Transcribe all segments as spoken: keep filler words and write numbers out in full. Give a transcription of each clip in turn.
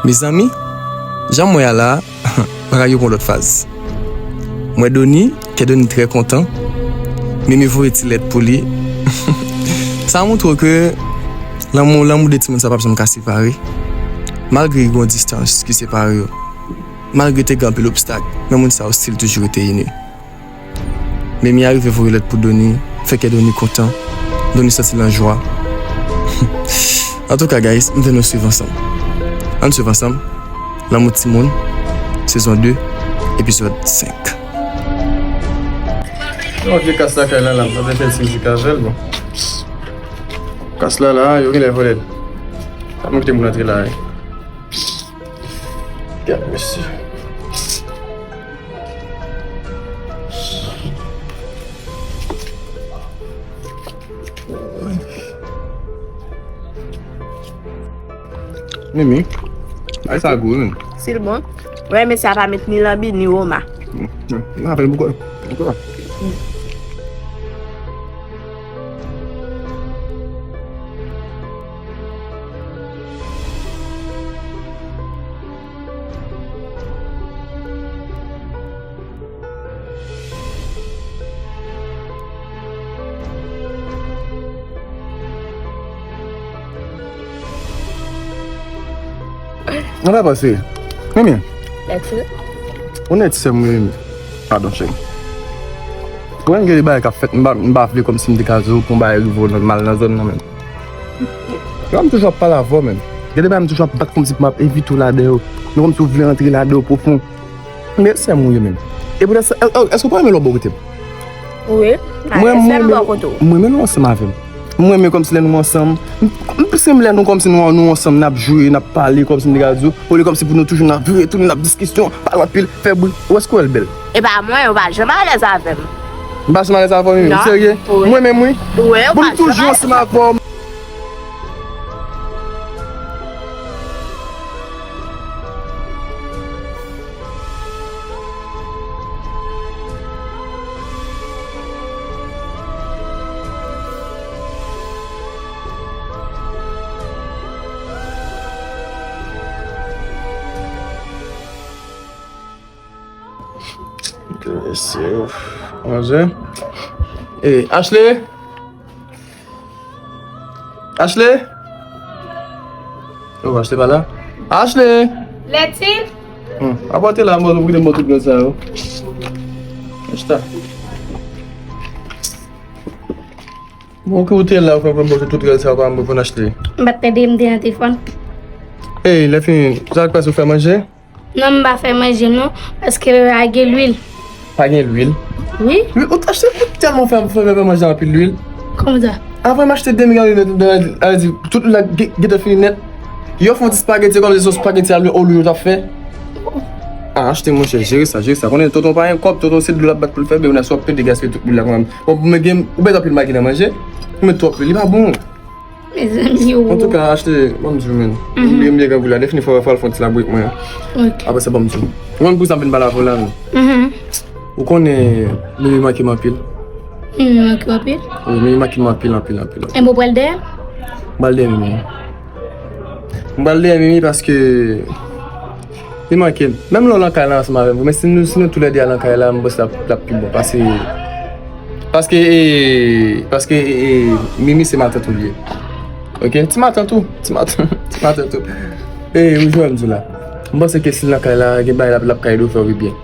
Mezanmi, jan m wè a la, bagay yo pran lòt faz. M wè Doni, kè Doni trè kontan. Mimi voye ti lèt pou li. Sa montre w ke lanmou, lanmou de timoun sa p ap janm ka separe. Malgre gen yon distans ki separe yo, malgre te gen anpil obstak, men moun sa yo still toujou rete ini. Mimi arive voye lèt pou Doni, fè kè Doni kontan. Doni santi l an jwa. Antouka, guys, m vle nou swiv ansanm. Ann swiv ansanm Lanmou Timoun, sezon de, epizòd senk. Yon vye kas lakay la, la, m ta fè ti mizik avè l, bon. Kas la, la, yo genlè vòlè l. Pa m kite moun antre la, wi. Gad mesye. Mimi, ay sa gou, wi, men. Si l bon. Wè, mesye a pa met ni lanbi, ni woma. M, m, m avè l pou kò. Pou kò. Mwen pa pase. Mimi. Lèti. Onèt sè mwen, Mimi. Padon, cheri. Mwen gen de bagay k ap fèt, m pa, m pa vle kòmsi m te ka di w pou yon bagay rive w nan, mal nan zòn nan, men. Yo, m toujou ap pale avè w, men. Gen de bagay m toujou ap bat kòmsi pou m ap evite w ladan yo. Men kòmsi w vle antre ladan yo pwofon. Men sè m ou ye menm. E poutèt sa, e, e, èske w pa renmen lè w bò kote m? Wi. Mwen, mwen renmen lè w ansanm avè m. Mwen renmen kòmsi lè nou ansanm. M, m plis renmen lè nou kòmsi nou, nou ansanm, n ap jwe, n ap pale, kòmsi m te ka di w. Olye kòmsi pou nou toujou n ap vire, tounen, n ap diskisyon, pale anpil, fè bri. Ou èske w wè l bèl? E pa mwen, ou pa janm alèz avè m. M pa janm alèz avè w, Mimi? Non. Serye? Wi. Mwen menm, wi. Wi, ou pa janm alèz avè m. Bon, nou toujou ansanm avè w. Mesye, manzè. Ey, Ashley! Ashley? Oh, Ashley pa la. Ashley! Lèti? Hmm, apòte la, mwen, ou kite mwen tout grenn sa yo. Achta. Bon, ki ou te la, ou fè mwen tout grenn sa yo, pa mwen konn Ashley. M pa t tande, m te nan telefòn. Ey, lè fini, sa k pase, ou fè manje? Non, m pa fè manje non, paske pa gen lwil. Pa gen lwil? Wi. Wi, ou t achte, ou tèlman fè, fè, fè manje anpil lwil. Kòman sa? Avan m achte demi galon lwil, sa vle di tout lwil la ge-, gentan fini nèt. Yo fè yon ti spageti kòmsi se yon spageti a lwil, o lwil yo t ap fè. A, achte monchè, jere sa, jere sa. Konnen tonton pa gen kòb, tonton se dlo l ap bat pou l fè, men ou nan sou ap pede gaspiye tout lwil la kanmenm. Bon, mwen gen, ou mete anpil magi nan manje, ou met twòp lwil, li pa bon. Mezanmi, o. Antouka, achte, ban m di w, men. Mhm. M byen, m byen grangou la. Lè fini, fò, fò al fè yon ti labourik mwen. Ok. Apre sa, ban m di w. Ou konn poukisa m vin pale avè w la, men. Mhm. Ou konnen, Mimi manke m anpil. Mimi manke w anpil? Wi, Mimi manke m anpil, anpil, anpil, anpil. Enben, w pral dèyè? M pral dèyè Mimi. M pral dèyè Mimi paske Li manke m. Menm lè w nan kay la ansanm avè m, men si nou, si nou toulède a nan kay la, m panse l ap, l ap pi bon. Paske, paske, e, paske, e, e, Mimi se matant ou li ye. Ok? Ti matant ou. Ti matant, ti matant ou. E, ou jwenn m di w la. M panse ke si l nan kay la, gen bagay l ap, l ap ka ede w fè w pi byen.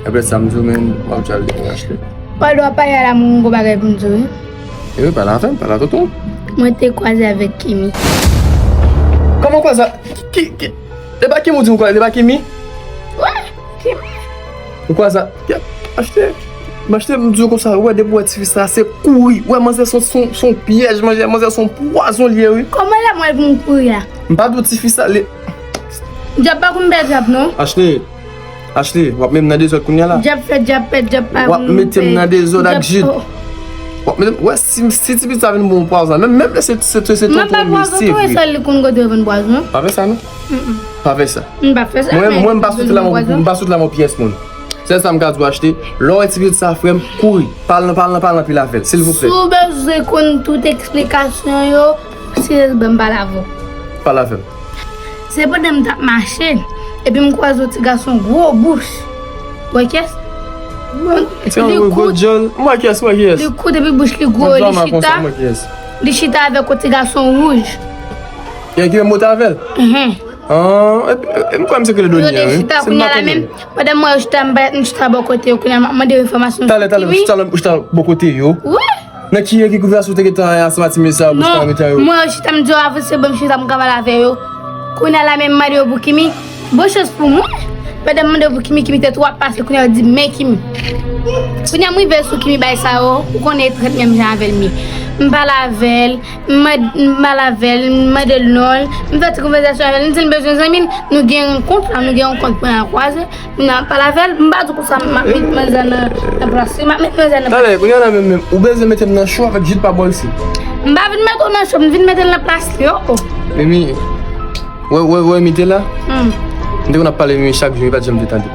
Apre sa, m di w, men, m ap di w al achte. Pandan w ap pale a la, m gen yon bagay pou m di w, wi. E wi, pale avè m, pale a tonton. Mwen te kwaze avèk Kimi. Kòman w kwaze a, ki, ki, ki, E pa Kimi ou di m kwaze, e pa Kimi? Wi, Kimi. Ou kwaze a, achte. M achte, m di w konsa, ou wè depi w wè tifi sa, se kouri. Ou wè manzè se yon, se yon, se yon pyèj, manzè, manzè se yon pwazon li ye, wi. Kòman lè mwen pou m kouri la? M pa di w tifi sa, li. Djab pa konn pè djab, non. Achte. Ashley, w ap met m nan dezòd kounye a la. Djab fè djab pè djab pa konn pè. W ap mete m nan dezòd ak Jude. W ap mete m, wè, si, si ti pitit sa vin bon pwazon, menm, menm lè se, se, se, se tonton li, se vre. M pa pwazon tou, e sèl li konn kote yo vann pwazon. Pa fè sa, non. Mm-mm. Pa fè sa. M pa fè sa. Mwen, mwen, m pa sot la, m pa sot la, m pa sot la, m pa pyès moun. Sèl sa m ka di w, Ashley, lè w wè ti pitit sa, frè m, kouri. Pale, pale, pale anpil avè l, silvouplè. Si w bezwen konn tout eksplikasyon yo, sirèz ban m pale avè w. Pale avè m. Se pandan m t ap mache, epi m kwaze yon ti gason gwo bouch. Wè kiyès? Ti li gwo kout, djòl. M wè kiyès, m wè kiyès. Li kout epi bouch li gwo, li chita. Li chita avèk yon ti gason wouj. Ki menm moto avè l? Mhm. Ah, e, e, e, m kwè misye k rele Doni an, wi. Yo te chita, kounye a la menm, pandan m wè yo chita, m pa m chita bò kote yo, kounye a m ap mande yo enfòmasyon sou Kimi. Talè, talè, ou chita, ou chita bò kote yo? Wi. Nan ki, ki konvèsasyon w te gentan ansanm ak ti mesye sa yo, pou chita nan mitan yo? Non, mwen yo chita, m di yo avanse, ban m chita, m ka pale avè yo. Kounye a la menm, m mande yo pou Kimi. Bon chans pou mwen, pandan m mande yo pou Kimi, Kimi te twò ap pase, kounye a yo di, men Kimi. Kounye a m rive sou Kimi bay sa yo, ou konnen e trèt menm jan avè l m ye. M pale avè l, m mande, m pale avè l, m mande l non l, m fè ti konvèsasyon avè l, m di l m bezwen zanmi l, nou gen rankont la, nou gen rankont pwen an kwaze, kounye a m ap pale avè l, m pa di w konsa m ap met manzè nan, nan plas li, m ap met manzè nan plas li. Talè, kounye a la menm, menm, ou bezwen mete m nan cho avèk Jude pa bòl si. M pa vin mete w nan cho, m vin mete l nan plas li, oh, oh. Mimi, wè, wè, wè, Mimi te la? Hmm. M te konn ap pale Mimi chak jou, Mimi pa t janm te tande.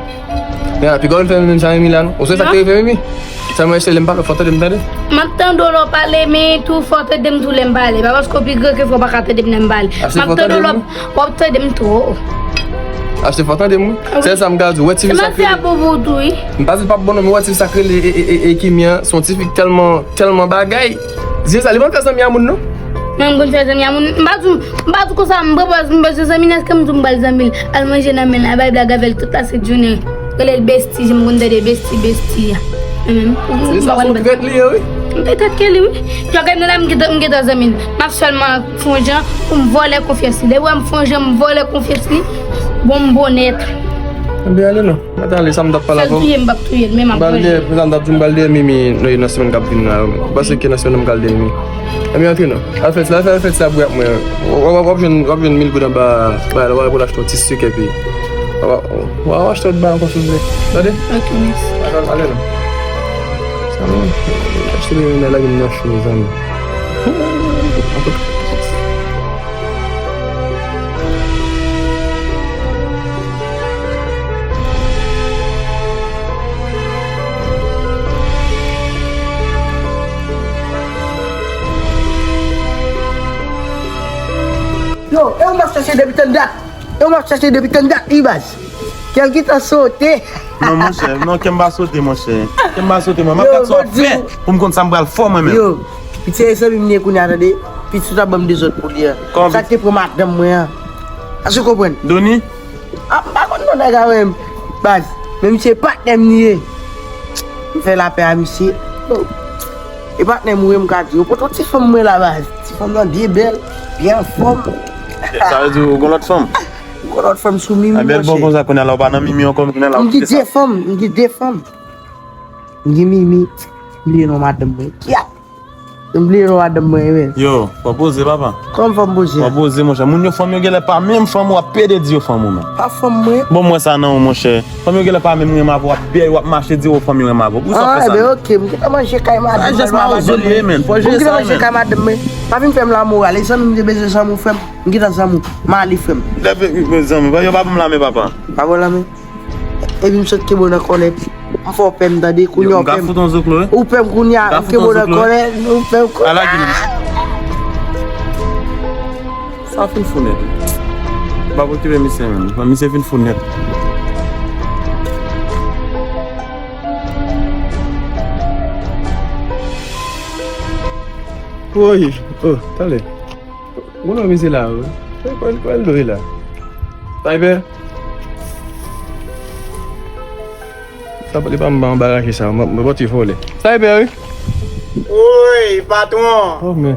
Ya, piga w vin fè menm sa Mimi la, non? Ou sonje sa k te rive Mimi? Sa mwen se lè m pa fè w tande m tande. M ap tande w lè w pale, men tou fò w tande m tou lè m pale. Pa paske w pi gran ke fò w pa ka tande m lè m pale. M ap tande w lè w ap tande m tou. Achte fò w tande m, wi. Sèl sa m ka di w, wè ti fi sa k rele. Se mafya pou ou tou, wi. M pa di l p ap bon non, men wè ti fi sa k rele e, e, e, e Kimi an, se yon ti fi k tèlman, tèlman bagay. Di sa, li pa fè zanmi a moun non. Mwen m konn fè zanmi a moun. M pa di w, m pa di w konsa, m pran pòz, m bezwen zanmi l, èske m di w m pral zanmi l? Al manje nan men l, al bay blag avè l tout la sent jounen. Rele l besti, jan m konn tande besti, besti a. Mwen menm, m pa konn blag. Se sa, se yon trèt li ye, wi. M te trèt ke li, wi. Jan w gade m nan la, m gentan, m gentan zanmi l. M ap sèlman fè yon jan pou m vòlè konfyans li. Depi w wè m fè yon jan, m vòlè konfyans li. Bon, m bon nèt. Ebyen, ale non. Mwen t ale, sa m t ap pale avè w. Sèl touye m p ap touye l, men m ap vanje. M pral dèyè, sa m t ap di w, m pral dèyè Mimi nan, nan semèn k ap vin la yo, men. Ou panse ke nan semèn nan m pral dèyè Mimi? Ebyen, antre non. Al fè ti, al fè, al fè ti sa pou y ap mwen. W, w, w ap jwenn, w ap jwenn mil goud anba, anba la, w ap achte yon ti sik epi. W, w, w ap achte yon ti bagay ankò si w vle. Tande? Ok, mèsi. Ale, ale non. Sa non. Achte Mimi nan lage m nan cho, mezanmi. Yo, e ou m ap chèche depi tann dat. E ou m ap chèche depi tann dat, wi baz. Kè m gentan sote. Non, monchè, non, kè m pa sote, monchè. Kè m pa sote, mwen. M ap gad sa w ap fè pou m konn sa m pral fè, mwen menm. Yo, pitit se zanmi m li ye kounye a, tande. Pitit sa ban m dezòd pou li a. Sa k te pran madanm mwen an. Èske w konprann? Doni? Ah, m pa konn non nèg a menm. Baz, men misye patnè m li ye. M fè lapè a misye. Yo. E patnè m ou ye m ka di. Yo pote yon ti fanm mwen la baz. Ti fanm nan byen bèl, byen anfòm. Sa vle di ou gon lòt fanm? M gon lòt fanm sou Mimi, monchè. A bèl bon konsa kounye a la ou pa nan Mimi ankò, kounye a la ou kite sa. M gen de fanm, m gen de fanm. M gen Mimi, m bliye non madanm mwen. Kiyat? M bliye non madanm mwen, men. Yo, fò poze, papa. Kòman fò m poze? Fò poze, monchè. Moun yo fanm yo genlè pa menm fanm ou ap pede di yo fanm ou, men. Pa fanm mwen. Bon, m wè sa nan ou, monchè. Fanm yo genlè pa menm renmen avè w, w ap bèy, w ap mache di yo fanm yo renmen avè w. Pou sa w fè sa, men? Ah, ebyen, ok, m gentan manje kay madanm mwen. Jès mawozo li ye, men. Fò jere sa, men. M gentan manje kay madanm mwen. Pa vin fè m lamoral. E zanmi m te bezwen zanmi w, frè m. M gentan zanmi w. M ale, frè m. Leve, zanmi. Yo pa ban m lamen, papa. Pa ban w lamen. Epi m sot kenbe w nan kòlè. M fè w pè m, tande, kounye a w pè m. Ou pè m kounye a, m kenbe w nan kòlè, ou pè m kounye a. Sa fin fou nèt. M p ap okipe misye menm. Misye fin fou nèt. Woy, oh, talè. Bon, non, misye la, wi. Kwè, kwè, kwè l dwe la. Sniper. Sa, li pa m ba anbaraje sa, mwen, mwen bòt vòlè. Sniper, wi. Woy, patwon. Oh, men.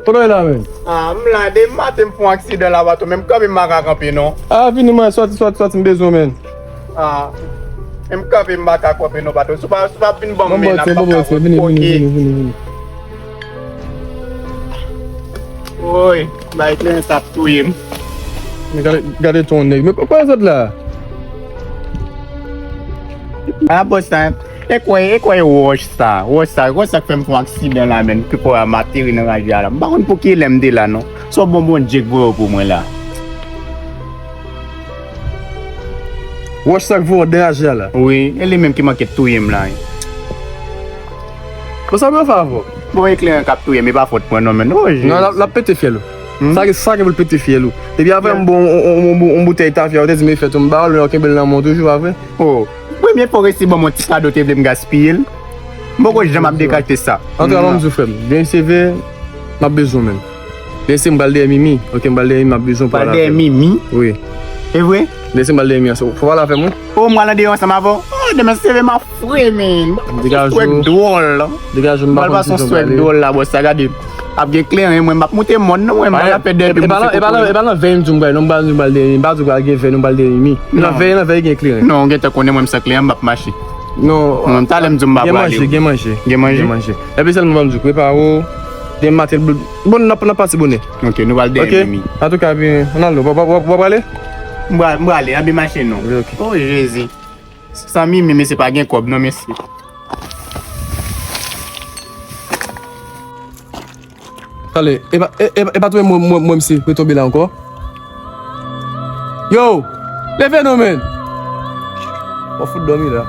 Kote w ye la, men? Ah, m la, de maten m fè yon aksidan la, patwon, men m kanpe m pa ka kanpe, non. Ah, vini, mwen, sòti, sòti, sòti, m bezwen w, men. Ah, men m kanpe m pa ka kanpe, non, patwon. Si w pa, si w pa vin ban m men, n ap pa ka kanpe. Vini, vini, vini, vini, vini. Woy, bay kleren sa ap touye m. Men gade, gade ton nèg. Men kòman sot la? A bòs sa, e kwè, e kwè wòch sa, wòch sa, wòch sa k fè m fè yon aksidan la menm, ki fè m ateri nan raje a la. M pa konn pou kilè m te la non. Se yon bon Bondye k voye w pou mwen la. Wòch sa k voye w nan raje a la? Wi, e li menm ki manke touye m la, wi. Bon, sa mwen fè avè w? Bon, e kleren k ap touye m, e pa fòt mwen non, men. Oh, Jezi. Non, l ap, l ap pete fyèl ou. Hmm? Sa, sa gen pou l pete fyèl ou. Depi avè m bon, on, on, on, on boutèy tafya, ou te di m e fèt, m ba w l, men w kenbe l nan men w toujou, pa vre? Oh, premye fwa w resi ban m yon ti kado, te vle m gaspiye l. M poko janm ap degaje sa. Antouka, ban m di w, frè m, demen se vre, m ap bezwen w menm. Demen se m pral dèyè Mimi. Ok, m pral dèyè Mimi, m ap bezwen w pou al avè m. Pral dèyè Mimi? Wi. E vre? Demen se m pral dèyè Mimi, fò w al avè m, wi. Oh, m pral nan deyò ansanm avè w? Oh, demen se vre, m ap fre, men. Degaje w. Swag dwòl. Degaje w, m pa konn ki jan w prale. Swag dwòl la, bòs, sa gade. Ap gen kleren, mwen, m ap moute mòn, non, mwen, m pa la pèd dèyè m. E pa nan, e pa nan, e pa nan vèy m di w m pral, non, m pa di w m pral dèyè Mimi, m pa di w pral gen vèy, non, m pral dèyè Mimi. Men nan vèy, nan vèy gen kleren. Non, ou gentan konnen mwen, m san kleren, m ap mache. Non. Mwen, talè m di w m pa prale. Gen manje, gen manje. Gen manje? Gen manje. Epi sèlman ban m di w, prepare w, demen maten, bon, n ap, n ap pati bonè. Ok, nou pral dèyè Mimi. Ok. Antouka, byen, ann al non. W ap, w ap, w ap prale? M pral, m prale, ann mache non. Ok. Oh, Jezi. San Mimi, mesye, pa gen kòb non, mesye. Talè, e pa, e, e, e pa tou mwen, mwen, mwen, misye retonbe la ankò. Yo! Leve non, men! Mwen fout dòmi la.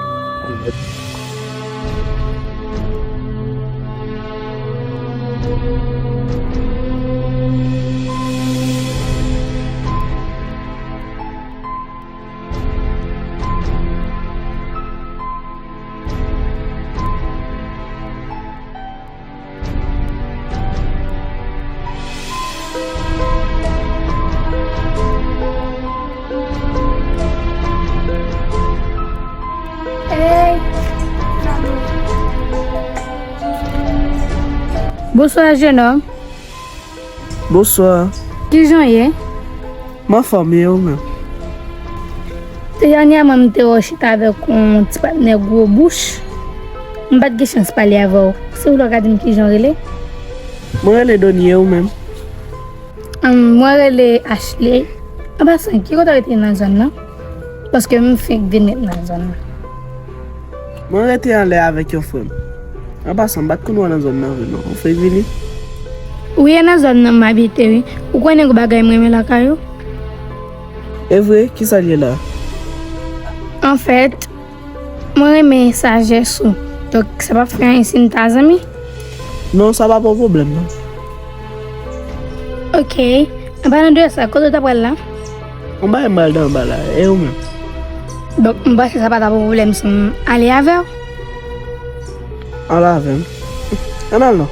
Bonswa, jenòm. Bonswa. Kijan w ye? M anfòm, e ou menm? Te dènyèman, m te wè w chita avèk yon ti patnè gwo bouch. M pa t gen chans pale avè w. Si w vle, w ka di m kijan w rele? Mwen rele Dony, e ou menm? Ahn, mwen rele Ashley. An pasan, ki kote w rete nan zòn nan? Paske m fenk vin ret nan zòn nan. Mwen rete anlè avèk yon frè m. An pasan, m pa t konn wè w nan zòn nan vre non. Ou fenk vini? Wi, e nan zòn nan m abite, wi. Ou konnen gen bagay m renmen lakay ou. E vre? Kisa l ye la? Anfèt, mwen renmen sajès ou. Donk, sa p ap fè anyen si n ta zanmi? Non, sa pa pran pwoblèm, non. Ok. An palan de sa, kote w ta pral la? Anba, m pral nan anba la. E ou menm? Donk, m panse sa pa ta pran pwoblèm si m ale avè w. Al avè m. Ann al non.